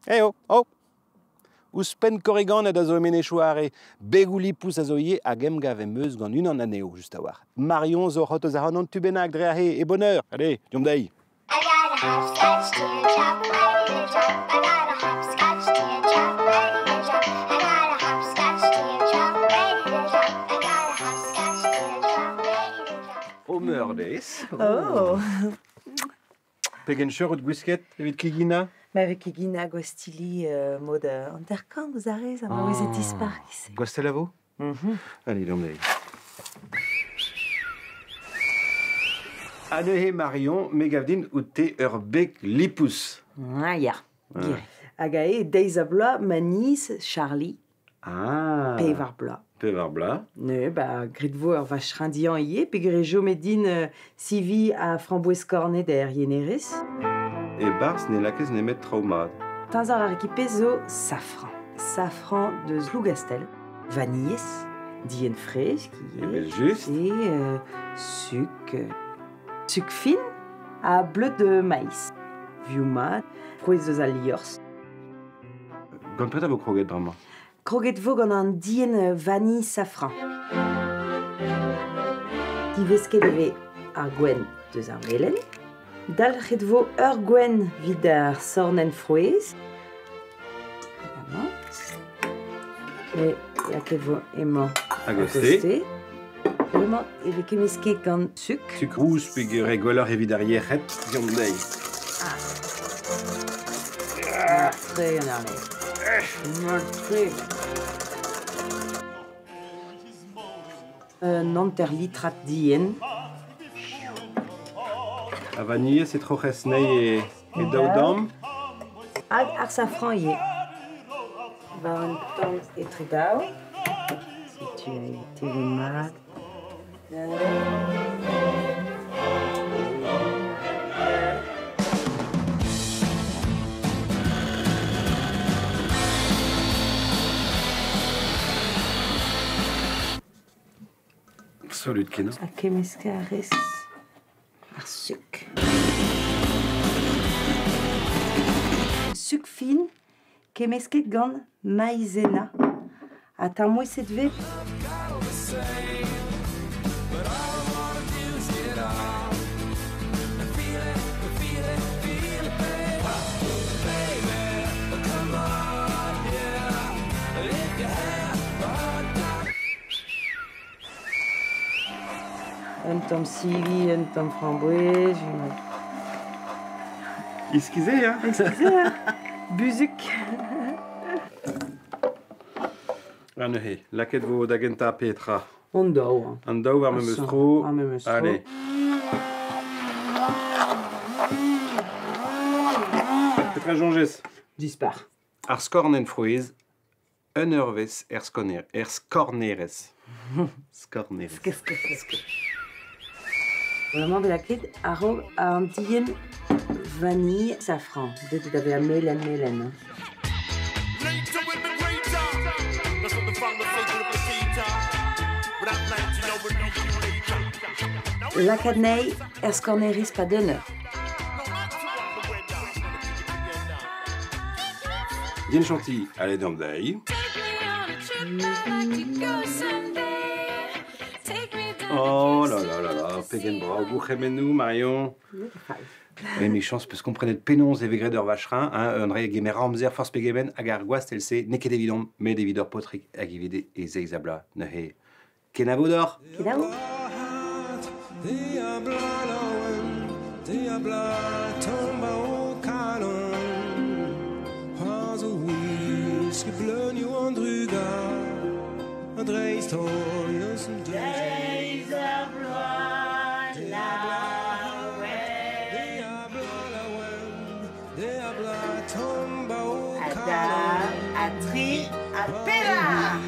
Eh oh, oh! Ouzhpenn korriganed a zo e Menezioù Are, begoù lipous a zo ivez hag emgav em eus gant unan anezho just a-walc'h. Marion zo oc'h eus ac'hanon tu bennak dre aze, e bonheur. Allez, deomp dezhi. I got a hopscotch teardrop ready to drop. I got a hopscotch teardrop ready to drop. I got a hopscotch teardrop ready to drop. I got a hopscotch teardrop ready to drop. O meurdez. Oh! Pegen cheur out gwisket evit keginañ? Ma vez keginañ gwastilli mod hanter-kant ouzh ar rez, ha ma veze dispar se. Gwastell a vo? Allez, deomp dezhi. Ha neuze, Marion, me gav din out-te ur beg lipous. Ah ya, gwir. Hag ae deiz ha bloaz ma niz Charlie, Ah. pevar bloaz. Pevar bloaz. Neuze, ba, graet vo ur vacherin-diañ ivez, peogwir e chome din sivi ha framboez kornet er yenerez. E-barzh ne lakaez nemet traoù mat. Teñzor ar rekipe zo safran. Safran deus Plougastel, vanilhez, dienn fresk ivez. Evel-just. Et suk, suk fin ha bleud de maïs. Vioù mat, frouezh eus al liorzh. Gant petra vo kroget bremañ? Kroget vo gant an dienn vanilh safran. Divesket e vez ar gwenn deus ar melen. Dalc'het vo ur gwenn evit ar sornenn frouezh. Hag amañ. E lakaet vo emañ A-goste. Bremañ e vez kemmesket gant suk. Suk rous peogwir eo gwelloc'h evit ar yec'hed. Deomp dezhi. Ah. Tre gant ar lez. Tre. Un hanter litrad dienn. A vanilhez e troc'hez anezhi e daou damm. Hag ar safran ivez. War un tamm etre daou. Setu tevet mat. Solut kenañ. Ha kemmeskañ a rez ar suk. Suk fin kemmesket gant maïzena. Ha tamouezet vez. Un tamm sivi, un tamm framboez. Iskis eo, hein? Iskis eo, hein? Buzhug. Ha neuze, lakaet vo da gentañ petra? An daou. Hein. An daou war memes tro. Ar memes tro. Allez. Petra soñjez? Dispar. Ar skornenn frouezh, un eurvezh er skorner, er skornerez. Skornerez. Vraiment lakaet a-raok an dienn vanilh safran. Deuet da vezañ melen-melen. Hein. Lakaat anezhi er skornerez pa d'un eur. Dienn chantilly, allez deomp dezhi. Oh là là là là, pegen brav gourc'hemennoù, Marion. Emichañs peus komprenet penaos e vez graet ur vacherin, hein, un re gemer amzer forzh pegement hag ar gwastell-se n'eo ket evidomp, met evit ur paotrig hag evit e zeiz ha bloaz. Neuze, kenavo deoc'h. Kenavo. A daou, a tri, a pevar!